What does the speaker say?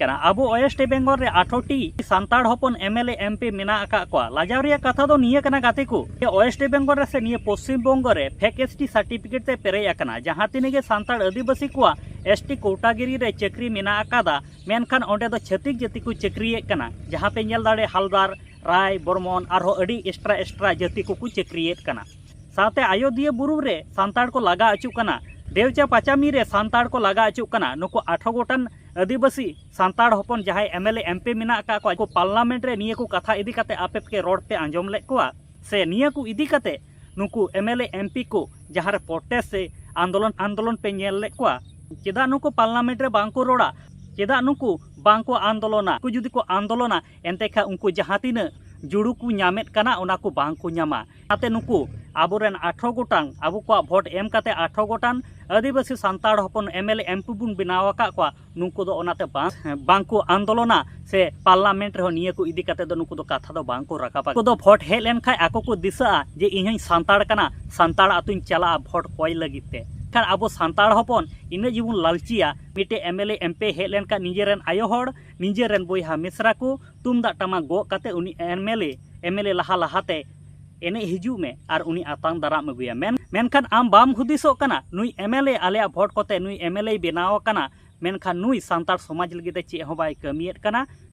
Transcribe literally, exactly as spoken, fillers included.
ᱠᱟᱱᱟ᱾ ᱟᱵᱚ ᱳᱭᱮᱥᱴ ᱵᱮᱝᱜᱚᱞ ᱨᱮ ᱟᱴᱷᱨᱚ ᱴᱤ ᱥᱟᱱᱛᱟᱲ ᱦᱚᱯᱚᱱ M L A M P ᱢᱮᱱᱟᱜ ᱟᱠᱟᱫ ᱠᱚᱣᱟ᱾ ᱞᱟᱡᱟᱣ ᱨᱮᱭᱟᱜ ᱠᱟᱛᱷᱟ ᱫᱚ ᱱᱤᱭᱟᱹ ᱠᱟᱱᱟ ᱜᱟᱛᱮ ᱠᱚ, ᱡᱮ ᱳᱭᱮᱥᱴ ᱵᱮᱝᱜᱚᱞ ᱨᱮ ᱥᱮ ᱱᱤᱭᱟᱹ ᱯᱚᱥᱪᱤᱢ ᱵᱚᱝᱜᱚ ᱨᱮ ᱯᱷᱮᱠ ᱮᱥ ᱴᱤ ᱥᱟᱨᱴᱤᱯᱷᱤᱠᱮᱴ ᱛᱮ ᱯᱮᱨᱮᱡ ᱟᱠᱟᱱᱟ᱾ ᱡᱟᱦᱟᱸ ᱛᱤᱱᱟᱹᱜ ᱜᱮ ᱥᱟᱱᱛᱟᱲ ᱟᱹᱫᱤᱵᱟᱹᱥᱤ ᱠᱚᱣᱟᱜ ᱮᱥ ᱴᱤ ᱠᱳᱴᱟᱜᱤᱨᱤ ᱨᱮ ᱪᱟᱹᱠᱨᱤ ᱢᱮᱱᱟᱜ ᱟᱠᱟᱫᱟ, ᱢᱮᱱᱠᱷᱟᱱ ᱚᱸᱰᱮ ᱫᱚ ᱪᱷᱟᱹᱛᱤᱠ ᱡᱟᱹᱛᱤ ᱠᱚ ᱪᱟᱹᱠᱨᱤᱭᱮᱫ ᱠᱟᱱᱟ᱾ ᱡᱟᱦᱟᱸ ᱯᱮ ᱧᱮᱞ ᱫᱟᱲᱮ ᱦᱟᱞᱫᱟᱨ, ᱨᱟᱭ, ᱵᱚᱨᱢᱚᱱ, ᱟᱨᱦᱚᱸ ᱟᱹᱰᱤ ᱮᱠᱥᱴᱨᱟ ᱮᱠᱥᱴᱨᱟ ᱡᱟᱹᱛᱤ ᱠᱚᱠᱚ ᱪᱟᱹᱠᱨᱤᱭᱮᱫ ᱠᱟᱱᱟ᱾ ᱥᱟᱶᱛᱮ ᱟᱡᱳᱫᱤᱭᱟᱹ ᱵᱩᱨᱩ ᱨᱮ ᱥᱟᱱᱛᱟᱲ ᱠᱚ ᱞᱟᱜᱟ ᱟᱹᱪᱩᱜ ᱠᱟᱱᱟ, ᱫᱮᱣᱪᱟ ᱯᱟᱪᱟᱢᱤ ᱨᱮ ᱥᱟᱱᱛᱟᱲ ᱠᱚ ᱞᱟᱜᱟ ᱟᱹᱪᱩᱜ ᱠᱟᱱᱟ᱾ ᱱᱩᱠᱩ ᱟᱴᱷᱨᱚ ᱜᱚᱴᱟᱝ ᱟᱹᱫᱤᱵᱟᱹᱥᱤ ᱥᱟᱱᱛᱟᱲ ᱦᱚᱯᱚᱱ ᱡᱟᱦᱟᱸᱭ M L A M P ᱢᱮᱱᱟᱜ ᱟᱠᱟᱫ ᱠᱚᱣᱟ, ᱩᱱᱠᱩ ᱯᱟᱨᱞᱟᱢᱮᱱᱴ ᱨᱮ ᱱᱤᱭᱟᱹ ᱠᱚ ᱠᱟᱛᱷᱟ ᱤᱫᱤ ᱠᱟᱛᱮ ᱟᱯᱮ ᱯᱮ ᱨᱚᱲ ᱯᱮ ᱟᱸᱡᱚᱢ ᱞᱮᱫ ᱠᱚᱣᱟ? ᱥᱮ ᱱᱤᱭᱟᱹ ᱠᱚ ᱤᱫᱤ ᱠᱟᱛᱮ ᱱᱩᱠᱩ M L A M P ᱠᱚ ᱡᱟᱦᱟᱸ ᱨᱮ ᱯᱨᱚᱴᱮᱥᱴ ᱥᱮ ᱟᱱᱫᱳᱞᱚᱱ, ᱟᱱᱫᱳᱞᱚᱱ ᱯᱮ ᱧᱮᱞ ᱞᱮᱫ ᱠᱚᱣᱟ? ᱪᱮᱫᱟᱜ ᱱᱩᱠᱩ ᱯᱟᱨᱞᱟᱢᱮᱱᱴ ᱨᱮ ᱵᱟᱝ ᱠᱚ ᱨᱚᱲᱟ? ᱪᱮᱫᱟᱜ ᱱᱩᱠᱩ ᱵᱟᱝ ᱠᱚ ᱟᱱᱫᱳᱞᱚᱱᱟ? ᱩᱱᱠᱩ ᱡᱩᱫᱤ ᱠᱚ ᱟᱱᱫᱳᱞᱚᱱᱟ, ᱮᱱᱛᱮ ᱠᱷᱟᱱ ᱩᱱᱠᱩ ᱡᱟᱦᱟᱸ ᱛᱤᱱᱟᱹᱜ ᱡᱩᱲᱩ ᱠᱚ ᱧᱟᱢᱮᱫ ᱠᱟᱱᱟ, ᱚᱱᱟ ᱠᱚ ᱵᱟᱝ ᱠᱚ ᱧᱟᱢᱟ᱾ ᱚᱱᱟᱛᱮ ᱱᱩᱠᱩ ᱟᱵᱚᱨᱮᱱ ᱟᱴᱷᱨᱚ ᱜᱚᱴᱟᱝ, ᱟᱵᱚ ᱠᱚᱣᱟᱜ ᱵᱷᱳᱴ ᱮᱢ ᱠᱟᱛᱮ ᱟᱴᱷᱨᱚ ᱜᱚᱴᱟᱝ ᱟᱹᱫᱤᱵᱟᱹᱥᱤ ᱥᱟᱱᱛᱟᱲ ᱦᱚᱯᱚᱱ M L A M P ᱵᱚᱱ ᱵᱮᱱᱟᱣ ᱟᱠᱟᱫ ᱠᱚᱣᱟ, ᱱᱩᱠᱩ ᱫᱚ ᱚᱱᱟᱛᱮ ᱵᱟᱝ, ᱵᱟᱝ ᱠᱚ ᱟᱱᱫᱳᱞᱚᱱᱟ ᱥᱮ ᱯᱟᱨᱞᱟᱢᱮᱱᱴ ᱨᱮᱦᱚᱸ ᱱᱤᱭᱟᱹ ᱠᱚ ᱤᱫᱤ ᱠᱟᱛᱮ ᱫᱚ ᱱᱩᱠᱩ ᱫᱚ ᱠᱟᱛᱷᱟ ᱫᱚ ᱵᱟᱝ ᱠᱚ ᱨᱟᱠᱟᱵᱟ᱾ ᱱᱩᱠᱩ ᱫᱚ ᱵᱷᱳᱴ ᱦᱮᱡ ᱞᱮᱱᱠᱷᱟᱱ ᱟᱠᱚ ᱠᱚ ᱫᱤᱥᱟᱹᱜᱼᱟ ᱡᱮ ᱤᱧ ᱦᱚᱸᱧ ᱥᱟᱱᱛᱟᱲ ᱠᱟᱱᱟ, ᱥᱟᱱᱛᱟᱲ ᱟᱹᱛᱩᱧ ᱪᱟᱞᱟᱜᱼᱟ ᱵᱷᱳᱴ ᱠᱚᱭ ᱞᱟᱹᱜᱤᱫ ᱛᱮ᱾ ᱠᱷᱟᱱ ᱟᱵᱚ ᱥᱟᱱᱛᱟᱲ ᱦᱚᱯᱚᱱ ᱤᱱᱟᱹ ᱡᱮᱵᱚᱱ ᱞᱟᱞᱪᱤᱭᱟ, ᱢᱤᱫᱴᱮᱡ M L A M P ᱦᱮᱡ ᱞᱮᱱᱠᱷᱟᱱ ᱱᱤᱡᱮᱨᱮᱱ ᱟᱭᱳ ᱦᱚᱲ, ᱱᱤᱡᱮᱨᱮᱱ ᱵᱚᱭᱦᱟ ᱢᱤᱥᱨᱟ ᱠᱚ ᱛᱩᱢᱫᱟᱜ ᱴᱟᱢᱟᱠ ᱜᱚᱜ ᱠᱟᱛᱮ ᱩᱱᱤ M L A, M L A ᱞᱟᱦᱟ ᱞᱟᱦᱟᱛᱮ ᱮᱱᱮᱡ ᱦᱤᱡᱩᱜ ᱢᱮ ᱟᱨ ᱩᱱᱤ ᱟᱛᱟᱝ ᱫᱟᱨᱟᱢ ᱟᱹᱜᱩᱭᱟ᱾ ᱢᱮᱱ, ᱢᱮᱱᱠᱷᱟᱱ ᱟᱢ ᱵᱟᱢ ᱦᱩᱫᱤᱥᱚᱜ ᱠᱟᱱᱟ, ᱱᱩᱭ ᱮᱢ ᱮᱞ ᱮ ᱟᱞᱮᱭᱟᱜ ᱵᱷᱳᱴ ᱠᱚᱛᱮ ᱱᱩᱭ ᱮᱢ ᱮᱞ ᱮᱭ ᱵᱮᱱᱟᱣ ᱟᱠᱟᱱᱟ, ᱢᱮᱱᱠᱷᱟᱱ ᱱᱩᱭ ᱥᱟᱱᱛᱟᱲ ᱥᱚᱢᱟᱡᱽ ᱞᱟᱹᱜᱤᱫ ᱛᱮ ᱪᱮᱫ ᱦᱚᱸ ᱵᱟᱭ ᱠᱟᱹᱢᱤᱭᱮᱫ ᱠᱟᱱᱟ᱾